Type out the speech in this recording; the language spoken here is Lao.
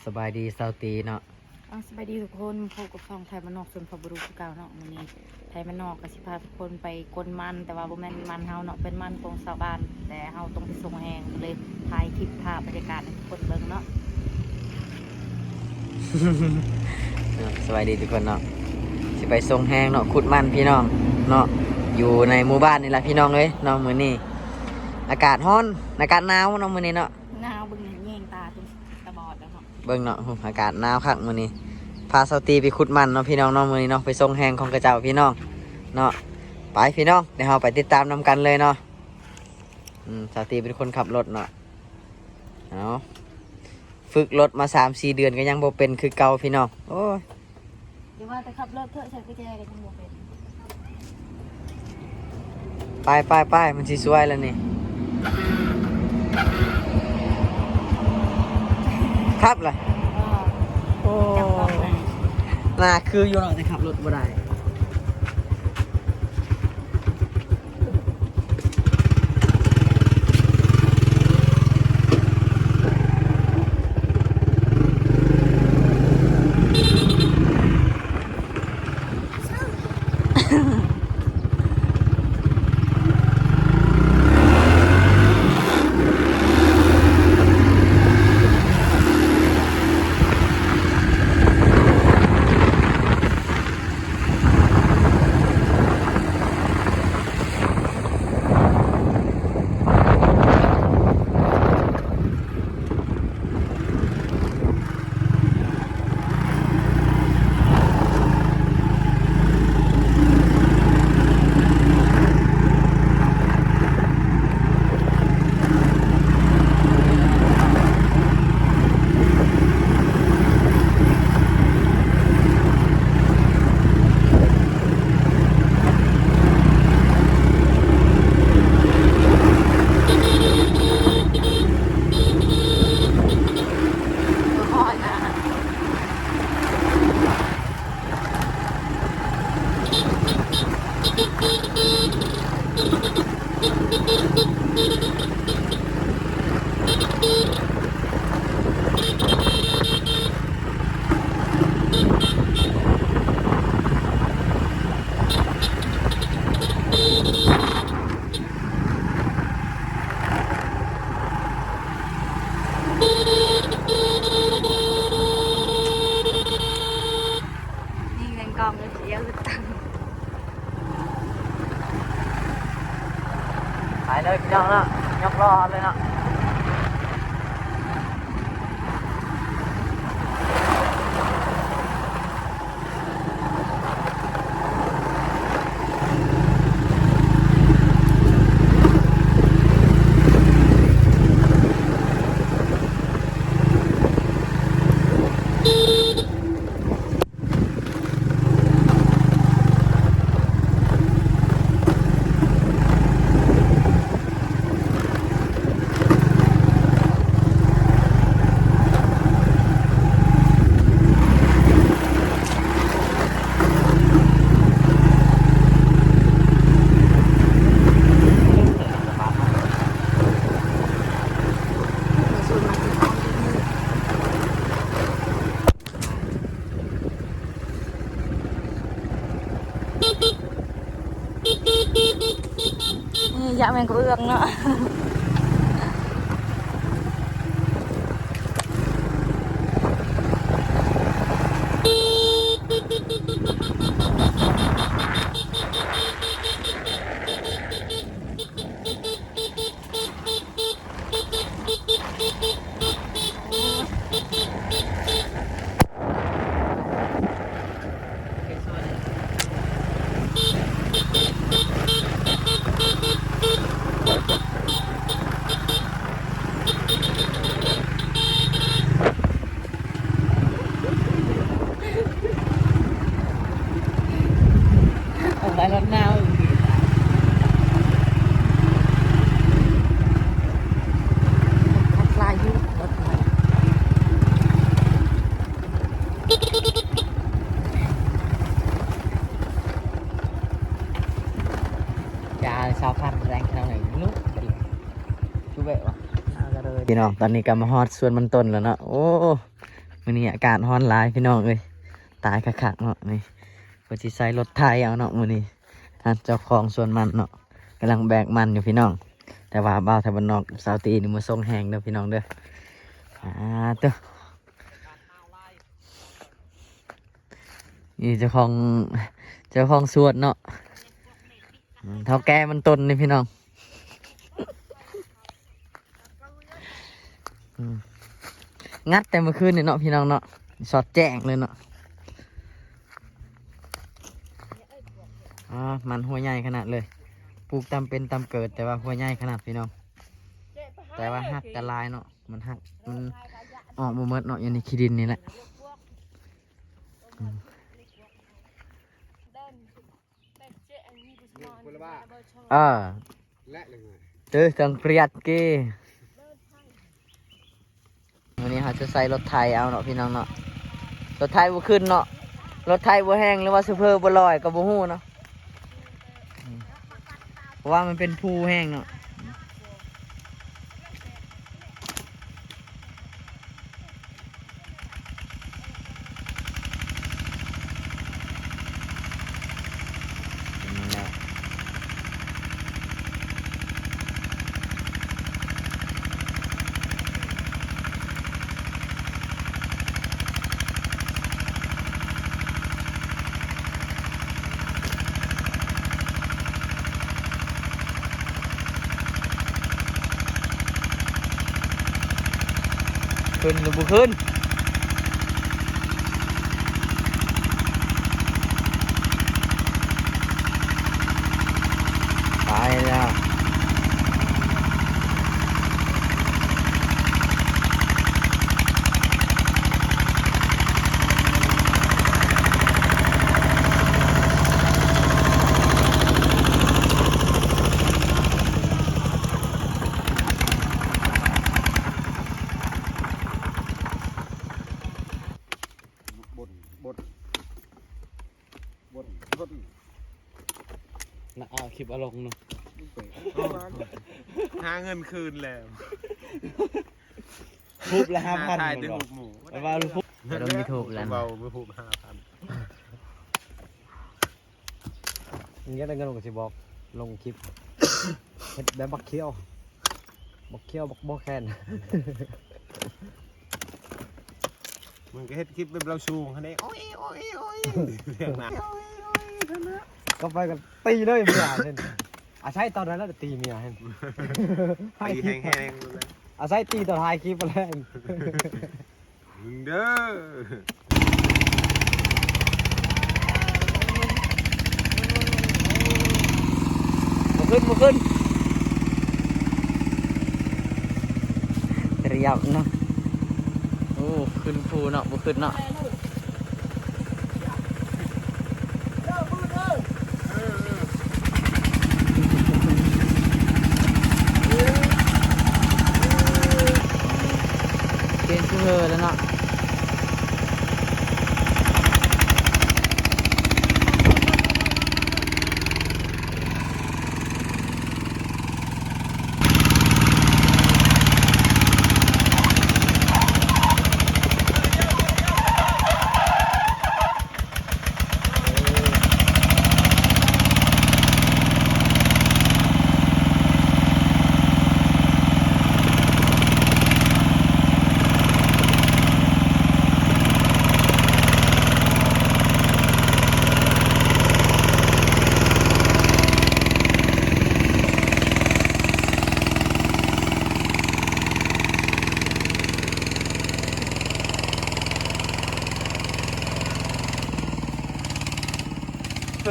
ສະບາຍດີສາວຕີເນາະ. ເອົາ ສະບາຍດີທຸກຄົນ, ພົບກັບຊ່ອງໄທບ້ານນອກຊົນພະບຸລຸດຄືເກົ່າເນາະ. ມື້ນີ້ໄທບ້ານນອກກໍຊິພາທຸກຄົນໄປກົນມັນ, ແຕ່ວ່າບໍ່ແມ່ນມັນເຮົາເນາະ, ເປັນມັນຂອງຊາວບ້ານ, ແຕ່ເຮົາຕ້ອງໄປສົ່ງແຮງ, ກໍເລີຍຖ່າຍຄລິບພາບບັນຍາກາດໃຫ້ທຸກຄົນເບິ່ງເນາະ. ສະບາຍດີທຸກຄົນເນາະ, ຊິໄປສົ່ງແຮງເນາະ, ຂຸດມັນພີ່ນ້ອງເນາະ, ຢູ່ໃນໝູ່ບ້ານນີ້ລະພີ່ນ້ອງເອີຍເນາະ. ມື້ນີ້ອາກາດຮ້ອນ, ອາກາດໜາວເນາະມື້ນີ້ເນາະ. ໜາວ ເບິ່ງແຍງຕາຈົນຕາບອດແລ້ວເນາະ. ເບິ່ງເນາະ ໂອ້ ອາກາດໜາວຄັກມື້ນີ້. ພາສາວຕີໄປຂຸດມັນເນາະພີ່ນ້ອງເນາະ, ມື້ນີ້ເນາະ, ໄປສົ່ງແຮງຂອງເຂົາເຈົ້າພີ່ນ້ອງເນາະ. ໄປພີ່ນ້ອງ, ດຽວເຮົາໄປຕິດຕາມນຳກັນເລີຍເນາະ. ອືມ ສາວຕີເປັນຄົນຂັບລົດເນາະ. ເອົາ ຝຶກລົດມາສາມສີ່ເດືອນກໍຍັງບໍ່ເປັນຄືເກົ່າພີ່ນ້ອງ. ໂອ້ຍ ຢ່າວ່າແຕ່ຂັບລົດເຖາະ, ໃສ່ກຸນແຈກໍຍັງບໍ່ເປັນ. ໄປ ໄປ ໄປ ມັນຊິສວຍແລ້ວນີ້. ຂັບລະ. ເອີ ໂອ້ ຈັບເບົາະນະ. ໜ້າຄືຢູ່ເນາະ, ແຕ່ຂັບລົດບໍ່ໄດ້. ຍິງແມງກອງເດີ ດຽວຕັ້ງ ໄປເລີຍພີ່ນ້ອງເນາະ, ຍົກລໍ້ເອົາເລີຍເນາະ. ນີ້ ຢາກແມ່ນກະເບື້ອງເນາະ. ອອກມາຮອດນາວ ຄັກຫຼາຍຢູ່ ລົດ ຢາຊາວພັນແລງເທົ່ານັ້ນ ລູກ ຄືແບບວ່າ ພີ່ນ້ອງ ຕອນນີ້ກໍມາຮອດສວນມັນຕົ້ນແລ້ວເນາະ. ໂອ້ ມື້ນີ້ອາກາດຮ້ອນຫຼາຍພີ່ນ້ອງເອີຍ ຕາຍຄັກໆເນາະ. ນີ້ເພິ່ນຊິໃສ່ລົດໄຖເອົາເນາະມື້ນີ້. ຫັ້ນເຈົ້າຂອງສວນມັນເນາະ ກຳລັງແບກມັນຢູ່ພີ່ນ້ອງ. ແຕ່ວ່າບ່າວໄທບ້ານນອກ ສາວຕີນີ້ມາສົ່ງແຮງເດີພີ່ນ້ອງເດີ. ອາ ເຕີ ນີ້ເຈົ້າຂອງ ເຈົ້າຂອງສວນເນາະ ເຖົ້າແກ່ມັນຕົນນີ້ພີ່ນ້ອງ. ອືມ ງັດແຕ່ມື້ຄືນນີ້ເນາະພີ່ນ້ອງເນາະ ສອດແຈ້ງເລີຍເນາະ. ອາ ມັນຫົວໃຫຍ່ຂະໜາດເລີຍ ປູກຕາມເປັນຕາມເກີດ ແຕ່ວ່າຫົວໃຫຍ່ຂະໜາດພີ່ນ້ອງ. ແຕ່ວ່າຮັກກະຫຼາຍເນາະ ມັນຮັກ ມັນອອກບໍ່ໝົດເນາະ ຢູ່ໃນຂີ້ດິນນີ້ແຫຼະ. ອືມ ເອີ ເອີ ຕ້ອງປະຢັດເກ. ມື້ນີ້ເຮົາຈະໃສ່ລົດໄຖເອົາເນາະພີ່ນ້ອງເນາະ. ລົດໄຖບໍ່ຂຶ້ນເນາະ ລົດໄຖບໍ່ແຮງ ຫຼືວ່າໂຊເຟີບໍ່ລອຍກໍບໍ່ຮູ້ເນາະ. ອືມ ເພາະວ່າມັນເປັນພູແຮງເນາະ. ຂຶ້ນຫຼືບໍ່ຂຶ້ນ? ໄປແລ້ວ. ບົນ ບົນ ບົນ ບົນ ນະ ເອົາຄລິບເອົາລົງເນາະ ຫາເງິນຄືນແລ້ວ. ຮູບລະຫ້າພັນ ຖ່າຍແຕ່ຮູບໝູ່ ແຕ່ວ່າຮູບ ລົງຢູທູບແລ້ວ ເວົ້າຮູບຫ້າພັນ. ມຶງຢາກໄດ້ເງິນ ກໍຊິບອກລົງຄລິບ ເຮັດແບບບັກຂຽວ ບັກຂຽວ ບັກບໍ່ແຄນ. ມຶງກໍເຮັດຄລິບແບບລາວສູງຫັ້ນເດ້ ໂອ້ຍ ໂອ້ຍ ໂອ້ຍ ເລື່ອງນະ ກໍໄປກັນ ຕີເລີຍເມຍຫັ້ນ ອາໄສຕອນນັ້ນລະຕີເມຍຫັ້ນ ຖ່າຍຄລິບ ຕີແຮງໆ ອາໄສຕີຕອນຖ່າຍຄລິບຫັ້ນແຫຼະ ມຶງເດີ. ບໍ່ຂຶ້ນ ບໍ່ຂຶ້ນ ຕຽມເນາະ. ໂອ້ ຂຶ້ນພູເນາະ ບໍ່ຂຶ້ນເນາະ. ເປັນເທື່ອແລ້ວເນາະ.